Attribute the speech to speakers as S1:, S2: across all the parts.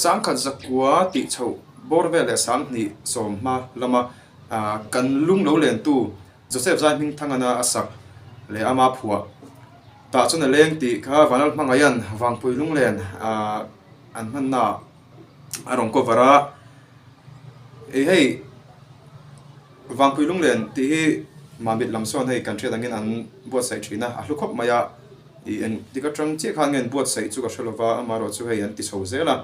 S1: Sangkhat zakua tih chhoh bawr vel leh sanghnih sawm hma lama kan lung lo lentu Joseph Zai Hmingthangana a sak leh ama phuah tah chuan a leng tih kha Vanlal Hmangaihan Vangpui lunglen an hmanna a rawn cover a, ih hei Vangpui lunglen tih hi Mamit lam sawn hei kan hriat angin an buatsaih thin a, a hlu khawp mai a, ih eng tik atang chiah khan nge an buatsaih chu ka hre lova amaherawh chu hei an ti chho zel a,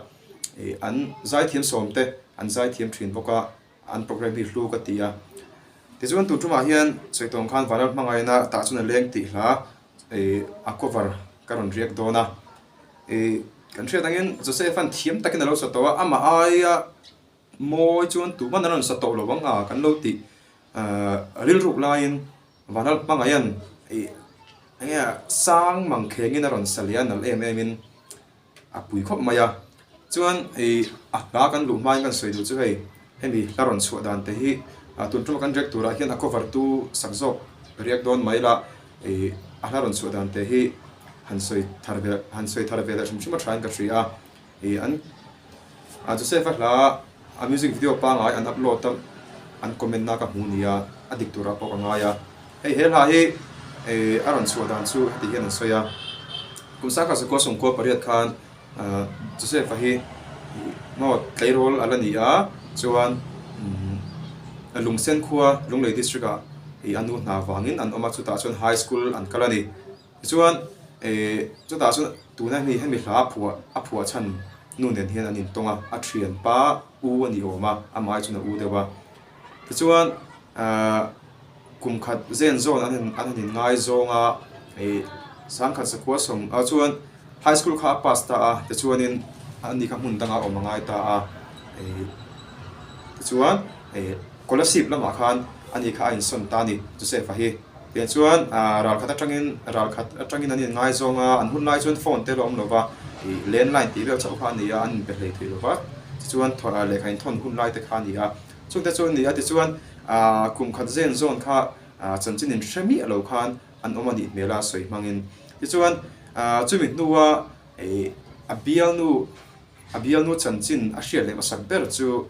S1: ih an zaithiam sawm te an zaithiam thin bawk a. An programme hi hlu ka ti a. Tichuan tun tumah hian sawi tawng khan Vanram hmangaihna tah chuan a leng tih hla ih a cover ka rawn riak dawn a. Ih kan hriat angin Joseph an thiam takin a lo sa tawh a, amah aia mawi chuan tuman an rawn sa tawh lo ang a kan lo tih ah rilruk laiin Vanram hmangaihan ih enge sang mang khengin a rawn sa leh a nalh em em in. A pui khawp mai a, chuan ih a hla kan luh hmain kan sawi duh chu hei hemi hla rawn chhuah dan te hi tun tuma kan react turah hian a cover tu sak zawk react dawn mai la ih a hla rawn chhuah dan te hi han sawi thar ve han sawi thar ve leh hrim hrim a thain ka hria a ih an Joseph-a hla A music video pangai an upload a, an comment na ka hmu nia, a dik turah pawh ka ngai a. Hei he hla hi a rawn chhuah dan chu heti hian an sawi a, Kum sangkhat zakua sawmkua pariat khan Joseph-a hi maw tleirawl a la ni a, chuan Lungsen khua Lunglei district ah a nu hna vangin an awm a, chutah chuan high school an kal a ni. Tichuan, chutah chuan tuna hemi hemi hla a phuah a phuah chhan nu nen hian an intawng a, a thianpa u a ni awm a, amah ai chuan a u deuh a. Tichuan, kum khat zen zawn an han an han inngaizawng a, sangkhat sakhua sawm ah chuan high school kha a pass ta a, tichuanin ani kha hmun dangah a awm a ngai ta a, tichuan Kolasib lamah khan ani kha a insawn ta a ni Joseph-a hi. Tiang chuan ral khat atangin ral khat atangin an inngaizawng a, an hun lai chuan phone te la awm lova, ih landline tih vel chauh kha a ni a, an inpe hlei thei lova, tichuan lehkha inthawn hun lai te kha a ni a, chungte chu a ni a, tichuan kum khat zen zawn kha chanchin in hre miah lo khan an awm a nih hmel a sawi hmangin, tichuan chumi hnua ih a bialnu A bialnu chanchin a hriat leh hmasak ber chu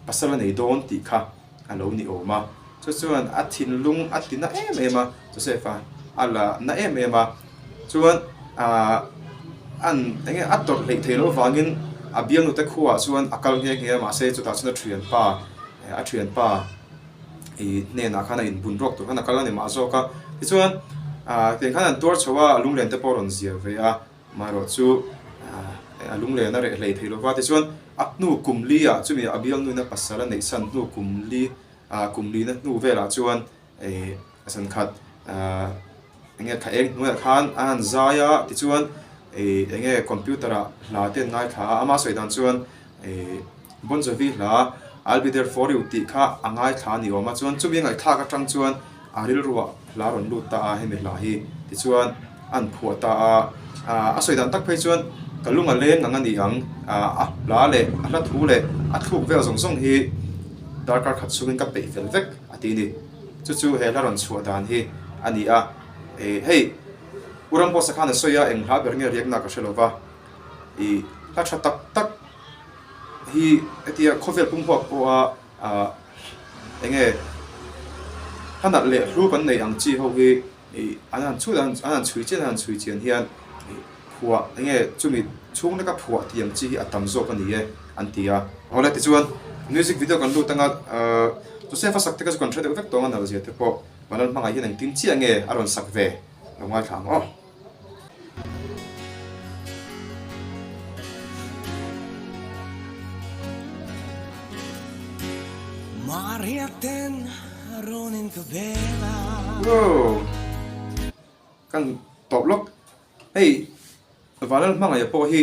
S1: pasal a nei dawn tih kha a lo ni awm a. Chu chuan a thinlung a ti na em em a, Joseph-a a la na em em a. Chuan an eng nge a tawrh hleih theih loh avangin a bialnute khuaah chuan a kal nghe nghe a, mahse chutah chuan a thianpa a thianpa ih hnenah khan a inbun rawk tur khan a kal a ni mah zawk a. Tichuan tiang khan an tuar chho a, lunglen te pawh a rawn zir ve a. Amaherawh chu a lunglen a reh hlei thei lova, tichuan a hnu kum li ah chumi a bialnuin a pasal a neih san hnu kum li ah kum lina hnu velah chuan ih a san khat ah eng nge thla eng hnuaiah khan a han zai a, tichuan ih eng nge computer ah hla te an ngaithla a, ama sawi dan chuan ih Bon Jovi hla I'll be there for you tih kha a ngaithla a ni awm a, chuan chumi a ngaihthlak atang chuan a rilruah hla rawn lut ta a hemi hla hi tichuan an phuah ta a, a sawi dan tak phei chuan ka lung a leng ang a ni ang, a hla leh a hla thu leh a thluk vel zawng zawng hi darkar khat chhungin ka peih fel vek a ti a ni. Chu chu he hla rawn chhuah dan hi a ni a, hei U Rambosa khan a sawi a eng hla ber nge riakna ka hre lo va, ih hla tha tak tak hi hetia khawvel pum huak pawha ah enge hla nalh leh hlu kan neih ang chi ho hi ih an han chhut an han chhui chian an han chhui chian hian ih phuah enge chumi chhung leka phuah tih ang chi hi a tam zawk a ni e an ti a. Awle tichuan music video kan lut anga ah Joseph a sak te kha chu kan hre deuh vek tawng a nalh zia te pawh Vanlal hmangah hian engtin chiah nge a rawn sak ve lo ngaithla ang aw. Kan tawp lawk hei Vanlal hmangaih pawh hi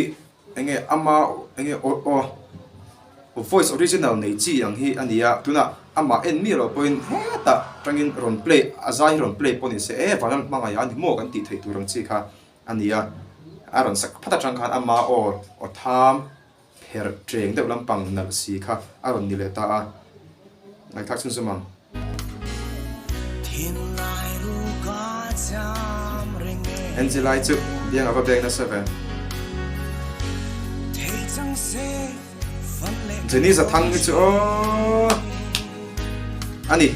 S1: enge ama enge aw aw voice original nei chi ang hi a ni a tunah amah en miah loh pawhin hetah tangin rawn play a zai hi rawn play pawh ni se e Vanlal hmangaih a ni maw kan tih theih tur ang chi kha a ni a a rawn sak phat atang khan ama aw aw tham pherh teng deuh lampang nalh si kha a rawn ni leh ta a ngaihthlak chhunzawm ang. Angela-i chu biang a va beng nasa ve. Jenny Zathang hi chu aw a ni.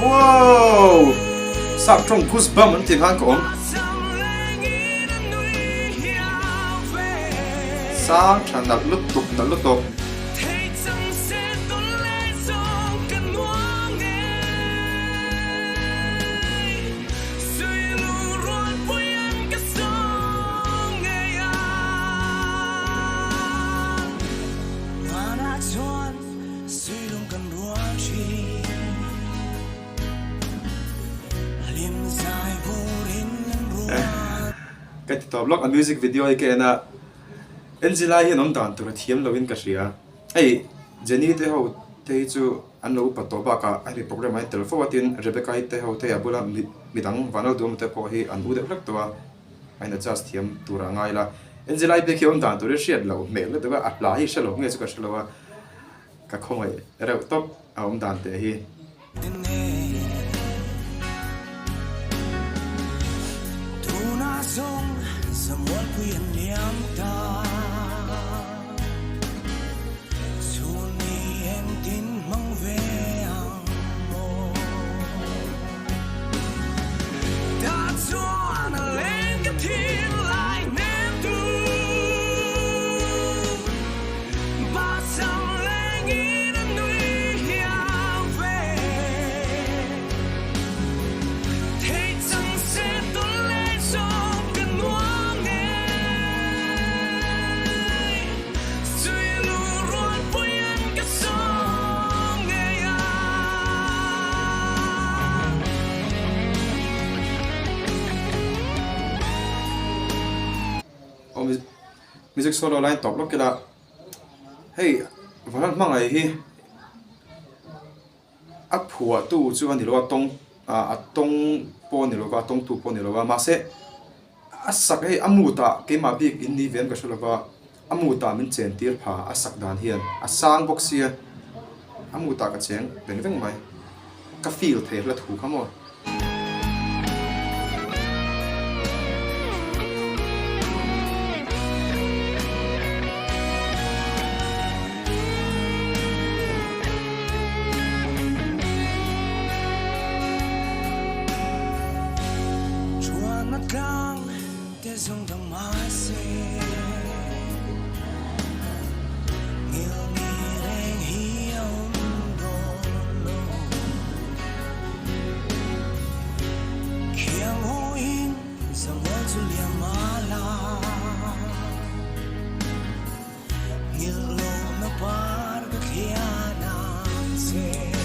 S1: Wow! Sap tawng goosebump an tih khan ka awm. Sang tha nalh lutuk nalh lutuk. Ka ti tawp lawk a music video hi ka en a Angela hian awm dan tur a thiam lo in ka hria hei Jenny te ho te hi chu an lo upa tawh bakah a hemi program ah hian tel fo a tin Rebecca i te ho te a bula midang Vanlalduama te pawh hi an u deuh hlek tawh a. A in adjust thiam tur a ngai la. Angela i biak hi awm dan tur hi hriat loh hmel lutuk a, a hla hi hre lo nge chu ka hre lo a, ka khawngaih reuh tawp a awm dan teh hi. Music solo line tawp lawk ila hei Vanlal hmangaih hi a phuahtu chu a ni lo a tawng ah a tawng pawh a ni lo va a tawngtu pawh a ni lo va mahse a sak hei a mood ah keimah bik in ni ve an ka hre lo va a mood ah min chen tir pha a sak dan hian a sang bawk sia a mood ah ka cheng veng veng mai ka feel thei hla thu kha maw.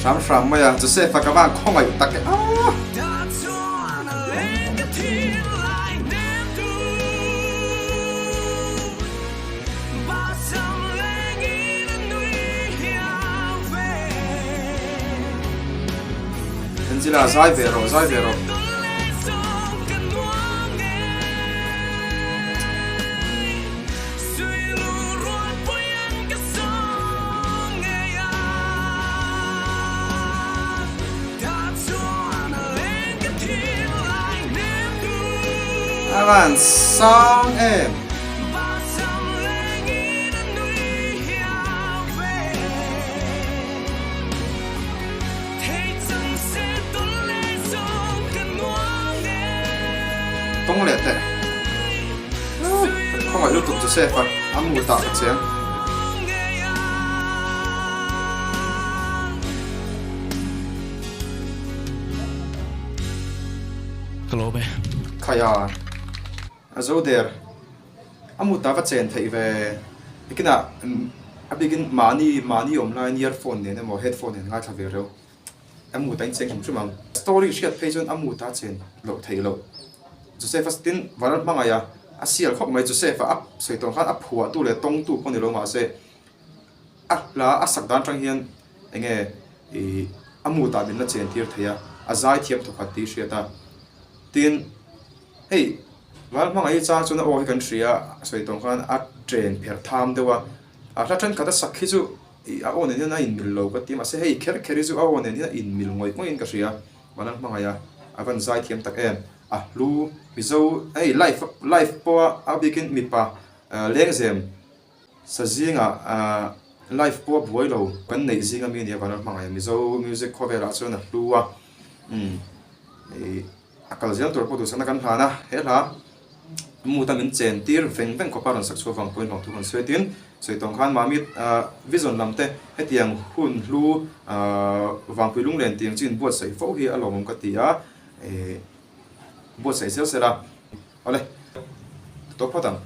S1: Hram hram mai a, Joseph-a ka van khawngaih tak e aaa. Angela zai ve rawh zai ve rawh. A van sang em. Tawng leh teh. Khawngaih lutuk Joseph a, a mu tah ka chiang.
S2: Ka lawm e.
S1: Khaia. A zo der. A mut ah va chen theih ve. Nikinah a bikin mahni mahni awm laiin earphone nen emaw headphone nen ngaithla ve reuh. A mut ah in cheng hrim hrim ang. Story hriat phei chuan a mut ah chen loh theih loh. Joseph-a tin Vanral hmangaih a, a sial khawp mai. Joseph-a a sawi tawh ang khan a phuahtu leh tawngtu pawh ni lo mahse a hla a sak dan atang hian eng nge ih a mut ah min la chen tir thei a, a zai thiam thawkhat tih hriat a. Tin. Hei, Val hmangaih hi chang chuan a aw hi kan hria a, sawi tawng khan a chen pherh tham deuh a, a hla thenkhat a sak hi chu. Ih a aw nen hian a inmil lo ka ti mahse hei kher kher hi chu a aw nen hian a inmil ngawih ngawih in ka hria. Vanlal hmangaih a, a van zai thiam tak em. A hlu Mizo hei live live pawha a bikin mipa lengzem sa zingah live pawha buai lo kan neih zing ami ania Vanlal hmangaih a Mizo music khawvelah chuan a hlu a umm ih a kal zel tur pawh duhsakna kan hlan a he hla Mood a min chen tir veng veng khawpa rawn sak chhuah vang pawhin lawngthu kan sawi tin sawi tawng khan Mami vision lam te hetiang hun hlu vangpui lunglen tiang chu inbuatsaih fo hi a lawmawm ka ti a buatsaih zel sela awle tawp phawt ang.